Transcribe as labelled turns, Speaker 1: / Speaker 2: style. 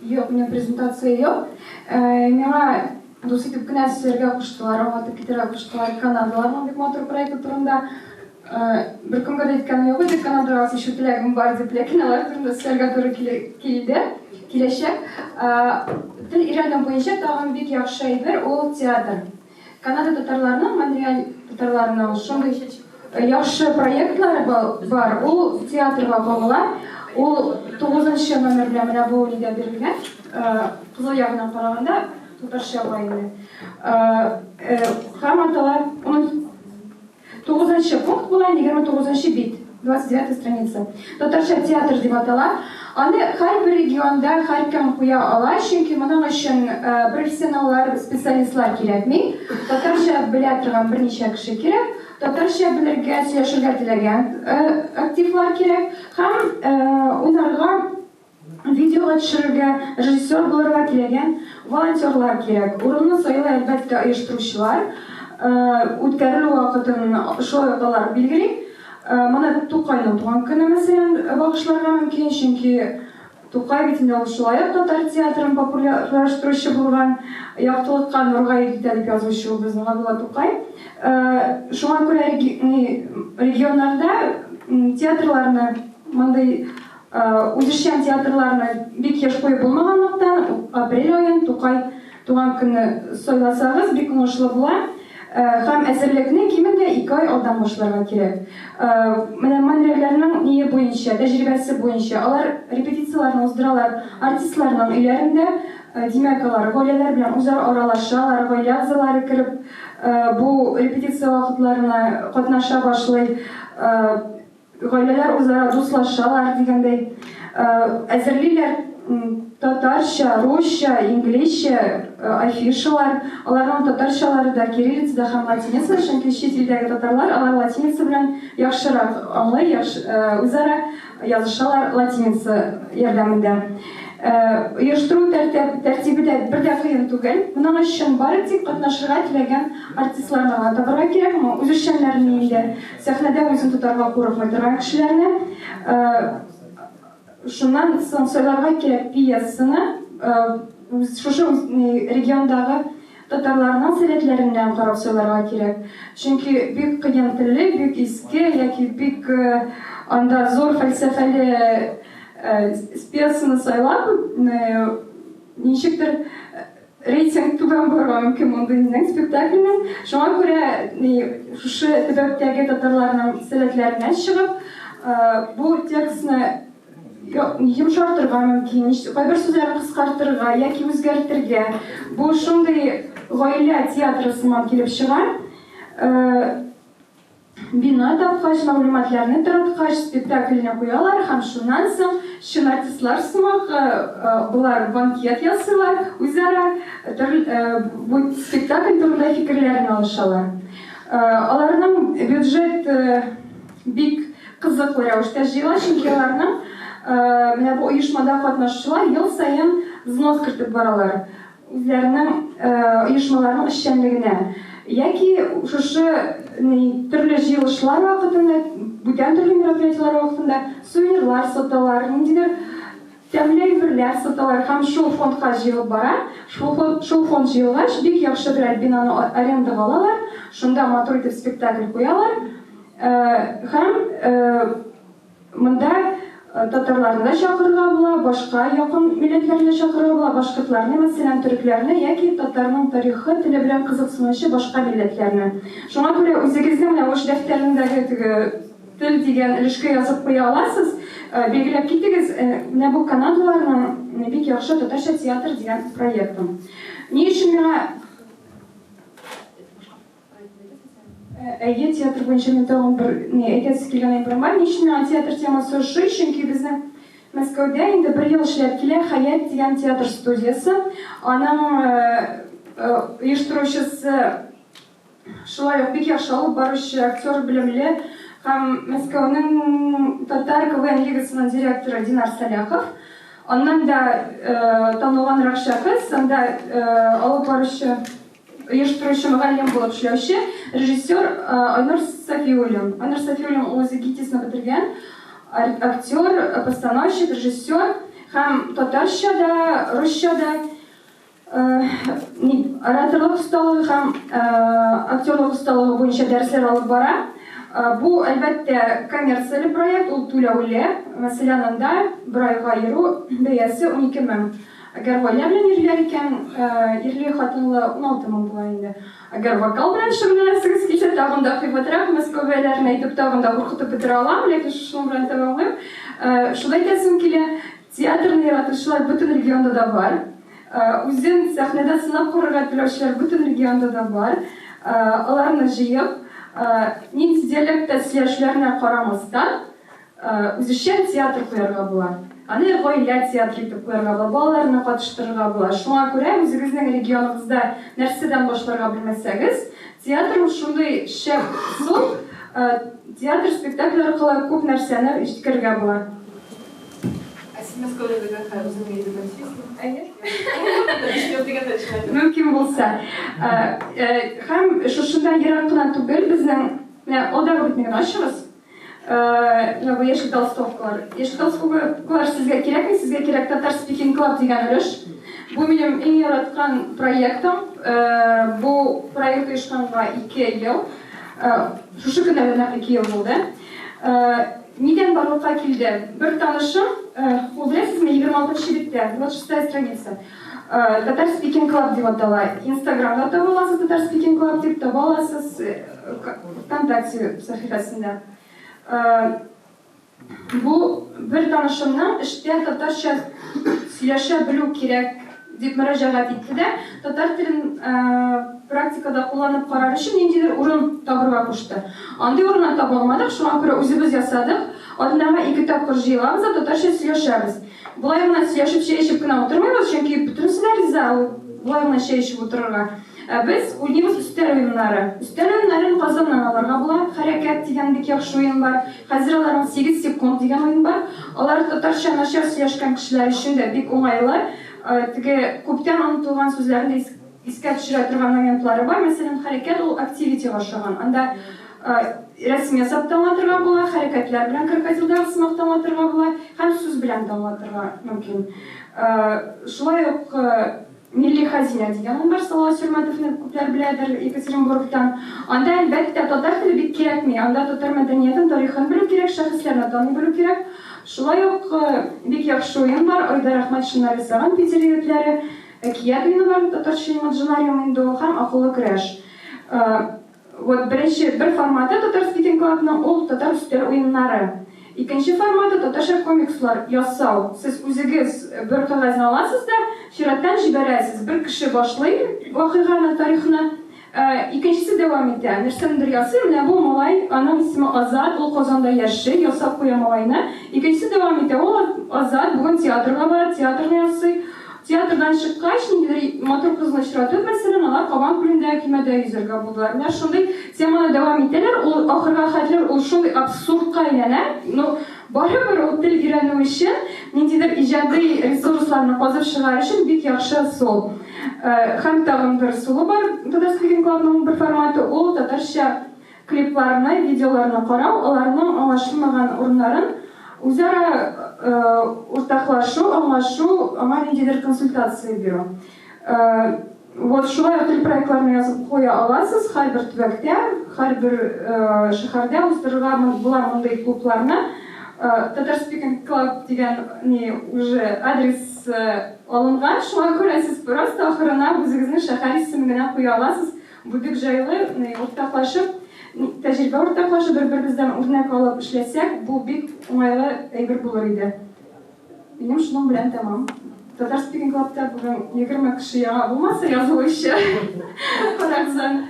Speaker 1: Юк, минем презентация юк. Миңа дус итеп кенә сөйләргә куштылар, аңлатып китәргә куштылар Канадаларның бик матур проекты турында. Беркемгә дә әйткәнем юк иде, Канадага күчү теләгем бар дип, ләкин алар турында сөйләргә туры килде, киләчәк. Тел өйрәнү буенча тагын бик яхшы әйбер ул театр. Канада татарларының, Монреаль татарларының шундый яхшы проектлары бар, ул театрга кагыла. Ул тугызынчы номер белән менә бу нидә бирелгән, кызыл ягыннан караганда татарча була инде. Һәм атала, Тугызынчы пункт була, 29 бит, 29 страница. Татарча театр дип атала. Аны һәрбер регионда һәркем куя ала, чөнки моның өчен профессионаллар, специалистлар кирәкми. Татарча белә торган берничә кеше кирәк, татарча белергә, сөйләшергә теләгән активлар кирәк һәм уйнарга Видеога төшерергә, режиссер булырга теләгән волонтерлар кирәк. Урынны сайлый, әлбәттә, оештыручылар. Үткәрелү вакытын шулай ук алар билгели. Моны Тукайның туган көне, мәсәлән, багышларга мөмкин, чөнки Тукай бит инде ул шулай ук татар театрын популярлаштыручы булган, яктылыкка, нурга илтә дип язучы ул безнең Габдулла Тукай. Шуңа күрә регионнарда театрларны мондый Үзешчән театрларны бик еш куеп булмаганлыктан, апрель аен, Тукай туган көнне сайласагыз, бик уңышлы була. Һәм әзерлекне кимендә 2 ай алдан башларга кирәк. Менә Монреальләрнең ние буенча, тәҗрибәсе буенча, алар репетицияләрне уздыралар артистларның өйләрендә. Димәк, алар гаиләләр белән үзара аралашалар, гаилә әгъзалары кереп бу репетиция вакытларына катнаша башлый. Гаиләләр үзара дуслашалар дигәндәй, әзерлиләр татарча, русча, инглизчә афишалар. Аларның татарчалары да кириллицада һәм латиницада, чөнки чит илдәге татарлар алар латиница белән яхшырак аңлый, үзара язышалар латиница ярдәмендә. Оештыру тәртибе дә бер дә кыен түгел. Моның өчен бары тик катнашырга теләгән артистларны гына табарга кирәк, үзешчәннәрне инде. Сәхнәдә үзен тотарга курыкмый торган кешеләрне. Шуннан соң сайларга кирәк пьесаны, шушы региондагы татарларның сәләтләреннән карап сайларга кирәк. Чөнки бик кыен телле, бик иске яки бик анда зур фәлсәфәле пьесаны сайлап, ничектер Рейтинг түбән булырга мөмкин мондый нинең спектакльнең. Шуңа күрә ни шушы төбәктәге татарларның сәләтләреннән чыгып, бу текстны йомшартырга мөмкин, кайбер сүзләрне кыскартырга яки үзгәртергә. Бу шундый гаилә театры сыман килеп чыга. Бина тапкач, мәгълүматларны тараткач, спектакльне куялар һәм шуннан соң чын артистлар сымак болар банкет ясыйлар, үзара бу спектакль турында фикерләрен алышалар. Аларның бюджет бик кызыклы рәвештә җыела, чөнки аларның менә бу оешмада катнашучылар ел саен взнос кертеп баралар. Үзләренең оешмаларының эшчәнлегенә яки шушы төрле җыелышлар вакытында, бүтән төрле мероприятиеләр вакытында сувенирлар саталар, ниндидер тәмле әйберләр саталар һәм шул фондка җыелып бара. Шул фонд, шул фонд җыелгач, бик яхшы берәр бинаны арендага алалар, шунда матур итеп спектакль куялар һәм Монда татарларны да чакырырга була, башка якын милләтләрне дә чакырырга була, башкортларны, мәсәлән, төрекләрне яки татарның тарихы, теле белән кызыксынучы башка милләтләрне. Шуңа күрә үзегезнең менә эш дәфтәрендәге теге тел дигән өлешкә язып куя аласыз. Билгеләп китегез, менә бу канадаларның бик яхшы татарча театр дигән проекты. Ни өчен миңа Әйе, театр буенча мин тагын бер ни әйтәсе килгән әйберем бар. Ни өчен миңа театр темасы ошый? Чөнки безнең Мәскәүдә инде бер ел эшләп килә Хәят дигән театр студиясе. Аның оештыручысы шулай ук бик яхшы алып баручы, актер белемле һәм Мәскәүнең татар КВН лигасының директоры Динар Сәлахов. Аннан да танылганрак шәхес, анда алып баручы Оештыручы мөгаллим булып эшләүче режиссер Айнур Сафиуллин. Айнур Сафиуллин ул үзе ГИТИСны бетергән, актер, постановщик, режиссер. Һәм татарча да, русча да ораторлык осталыгы һәм актерлык осталыгы буенча дәресләр алып бара. Бу, әлбәттә, коммерцияле проект, ул түләүле. Мәсәлән, анда бер айга йөрү бәясе 12 мең. Әгәр гаилә белән йөриләр икән, ирле-хатынлы 16 мең була инде. Әгәр вокал белән шөгыльләнәсегез килсә, тагын да кыйбатрак. Мәскәү бәяләрен әйтеп, тагын да куркытып бетерә алам, ләкин шушының белән тәмамлыйм. Шуны әйтәсем килә, театрны яратучылар бөтен регионда да бар. Үзен сәхнәдә сынап карарга теләүчеләр бөтен регионда да бар. Аларны җыеп, нинди диалектта сөйләшүләренә карамастан, Үзешчән театр куярга була. Аны гаилә театры итеп куярга була, балаларны катыштырырга була. Шуңа күрә үзегезнең регионыгызда нәрсәдән башларга белмәсәгез, театр ул шундый шәп ысул, театр спектакль аркылы күп нәрсәне җиткерергә була.
Speaker 2: Ә син Мәскәүдә дигән хәл үзеңне өйрәнгән сөйлисеңме?
Speaker 1: Әйе. Мөмкин булса. Һәм шушында ерак кына түгел безнең, менә алдагы битне генә ачыгыз. Менә бу яшел толстовкалар. Яшел толстовкалар сезгә кирәкми, сезгә кирәк Tatar Speaking Club дигән өлеш. Бу минем иң яраткан проектым. Бу проект оешканга 2 ел. Шушы көннәрдә нәкъ 2 ел булды. Нидән барлыкка килде? Бер танышым, ул беләсезме, 26 нчы биттә, 26 страница. Tatar Speaking Club дип атала. Инстаграмда таба аласыз Tatar Speaking Club дип, таба аласыз ВКонтакте сәхифәсендә. Бу бер танышымның эштә татарча сөйләшә белү кирәк дип мөрәҗәгать итте дә, татар телен практикада кулланып карар өчен ниндидер урын табырга кушты. Андый урынны таба алмадык, шуңа күрә үзебез ясадык. Атнага ике тапкыр җыелабыз да татарча сөйләшәбез. Болай гына сөйләшеп чәй эчеп кенә утырмыйбыз, чөнки бөтенесе дә риза ул болай гына чәй эчеп утырырга. Ә без уйныйбыз өстәл уеннары. Өстәл уеннарын Казаннан алырга була. Хәрәкәт дигән бик яхшы уен бар. Хәзер аларның 8 секунд дигән уен бар. Алар татарча начар сөйләшкән кешеләр өчен дә бик уңайлы. Теге күптән онытылган сүзләрне дә искә төшерә торган моментлары бар. Мәсәлән, хәрәкәт ул активитига ошаган. Анда рәсем ясап та аңлатырга була, хәрәкәтләр белән крокодилдагы сымак та аңлатырга була һәм сүз белән дә аңлатырга мөмкин. Шулай ук Милли хәзинә дигән ун бар, Салават Сөрмәтовны күпләр беләдер, Екатеринбургтан. Анда, әлбәттә, татар теле бик кирәкми, анда татар мәдәниятен, тарихын белү кирәк, шәхесләрне таный белү кирәк. Шулай ук бик яхшы уен бар, Айдар Әхмәтшиннар ясаган Питер егетләре. Әкият уены бар, татарча имаджинариум инде ул һәм акыллы көрәш. Вот беренче бер форматы Tatar Speaking Club-ның ул татар өстәл уеннары. Икенче форматы татарча комикслар ясау. Сез үзегез бер кәгазьне аласыз да, чираттан җибәрәсез. Бер кеше башлый вакыйганы, тарихны, икенчесе дәвам итә. Нәрсәнедер ясый, менә бу малай, аның исеме Азат, ул Казанда яши, ясап куя малайны. Икенчесе дәвам итә, ул Азат бүген театрга бара, театрны ясый. Театрдан чыккач, ниндидер матур кызны очратып, мәсәлән, алар Кабан күлендә көймәдә йөзәргә булдылар. Менә шундый теманы дәвам итәләр, ул ахырга хәтле ул шундый абсурдка әйләнә. Ну, барыбер ул тел өйрәнү өчен, ниндидер иҗади ресурсларны казып чыгар өчен бик яхшы ысул. Һәм тагын бер ысулы бар Tatar Speaking Club-ның бер форматы, ул татарча Клипларны, видеоларны карау, аларның аңлашылмаган урыннарын үзара уртаклашу, аңлашу, аңа ниндидер консультация бирү. Вот шулай ук тел проектларны язып куя аласыз, һәрбер төбәктә, һәрбер шәһәрдә уздырырга була мондый клубларны. Tatar Speaking Club дигән ни уже адрес алынган, шуңа күрә сез просто ахырына үзегезнең шәһәр исемен генә куя аласыз. Бу бик җайлы, уртаклашып, тәҗрибә уртаклашып, бер-беребездән үрнәк алып эшләсәк, бу бик уңайлы әйбер булыр иде. Минем шуның белән тәмам. Tatar Speaking Club-та бүген 20 кеше яңа булмаса язылучы. Карагызан.